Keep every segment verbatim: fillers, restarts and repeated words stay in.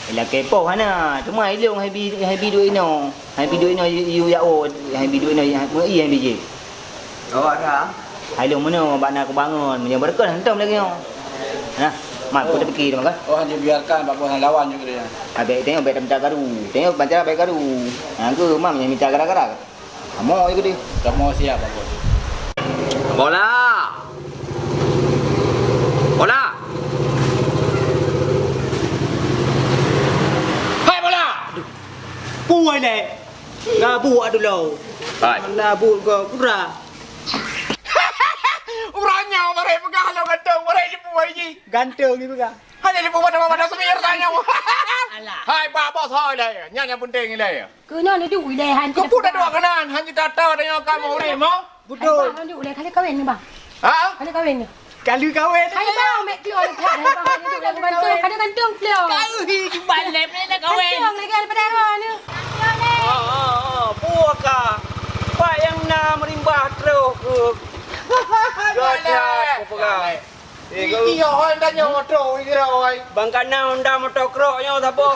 Ilakée poh hana, teuma ilong hai bi, hai bi duek inoe. Hai bi duek inoe yu, yu yak o, hai bi duek inoe, hai bi jih. Oh, ada. Hai lôn meunoe bak na kubangon, meunyoe beureukat hantom lagée nyoe. Nah, mat, peue tapike teuma kan? Oh, hana biarkan Pak Bos lawan juga dia. Abéh tengok, abéh minta garu. Tengok bancara abéh garu. Nah, ke mam nyang minta gara-gara. Kamoe je keudeh. Kamoe siap, Pak Bos. Bola! Bola! Hai, Bola! Aduh. Puai lé. Gabuk aduh lo. Hai. Mana bu ke kura? Urang nyoe baré peugah lo ganteng, baré dipuai ji. Ganteng dipeugah. Hana dipuai pada-pada sumir tanya. Alah. Hai, Pak Bos, hai lé. Nyan nyang penting lé. Keunoe neuduek ilée han. Keupeue taduek keunan, han jitata tanyoe kamoe ureueng mo? Beutôi. Hai bang, neuduek ilée, kali kawén ni bang. Ha? Kali kawén ni. Kali kawén. Hai bang, mek klok ni that, hai bang, neuduek ilée bantu, kada gantung klok. Kau hi cuba lep ni nak kawén. Gantung lagi daripada arwah ni. Ha ha ha, puaka. Pak nyang na meurimbah troh keu. Gadah, puaka. Eh, kau. Iki yo hoi tanyoe moto, iki dah hoi. Bang kana Honda motokro nyoe saboh.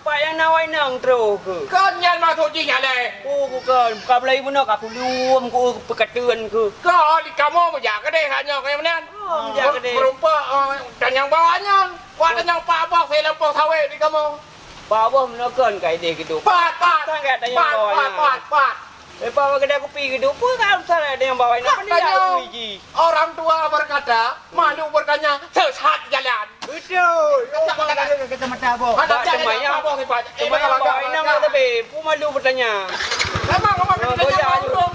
Pak nyang na wai nang troh keu. Kon nyan masuk jih nyan lé. Oh, bukan. Bukan belai beuna ka kulum ku peukateuen keu. Kon di kamoe meujak keudeh hanya keu meunan. Oh, meujak keudeh. Meurumpak, oh, dan nyang bawa nyan. Wak dan nyang pak abah saya lampau sawét di kamoe. Pak abah meunoe kon ka ideh keuduek. Pat, pat. Sang ka tanya pat, bawa pat, nyan. Pat, pat. Eh, bawa kedai kopi keuduek. Peue ka usah ada nyang bawa nyan. Kan tanya. Orang tua berkata, malu bertanya, sesat jalan. Betul. Kacamata, kacamata abah. Ada tak kacamata abah ni, Pak? Eh, sembahyang bawa inong tapi, pu malu bertanya. Memang, memang kita jangan urung.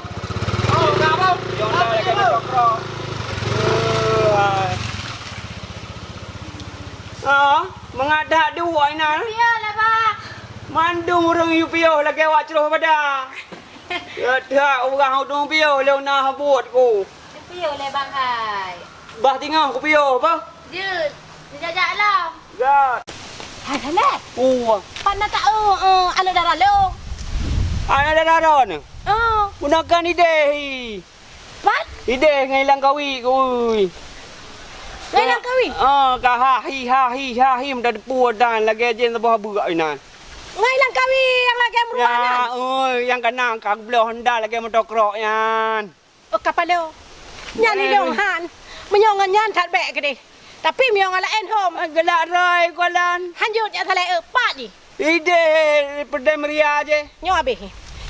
Oh, enggak apa. Yang dah lagi berkokro. Ah, mengadak dua ina. Piye lah, Bang? Mandum ureueng yue piôh lagèe wak cloh pada. Ya dak urang udung piôh lôn na buet ku. Piye lé Bang hai? Bah tingah kupiôh bah. Jeuet, neujak-jak lom. Gat. Hai Saleh. Oh. Pat na ka, eh, eh, aneuk dara lo. Aneuk dara lo ni? Oh. Gunakan ideh hi. Pat? Ideh ngai Langkawi kui. Ngai Langkawi? Ah, ka ha hi, ha hi, ha hi, minta depu dan lagèe jén saboh beuk inan. Ngai Langkawi nyang lagèe meuruah nyan. Ya, oi, nyang kana ka geubloe honda lagèe motor krok nyan. Oh, kapalo. Nyan ilong han. Meunyoe ngon nyan that bèk keudeh. Tapi meunyoe ngon laén hom. Ah, galak rhoi golan. Hanjeuet jak salèe, eh, pat jih. Ideh peudeh meuria jeh. Nyoe habéh.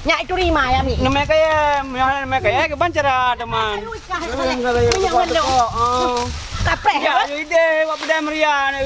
Nyak itu rima ya mi. Nemai kaya, meunyoe nemai kaya ke ban cara teman. Meunyoe ngon lo. Oh. Kapreh. Ya, ideh buat peudeh meuria ni.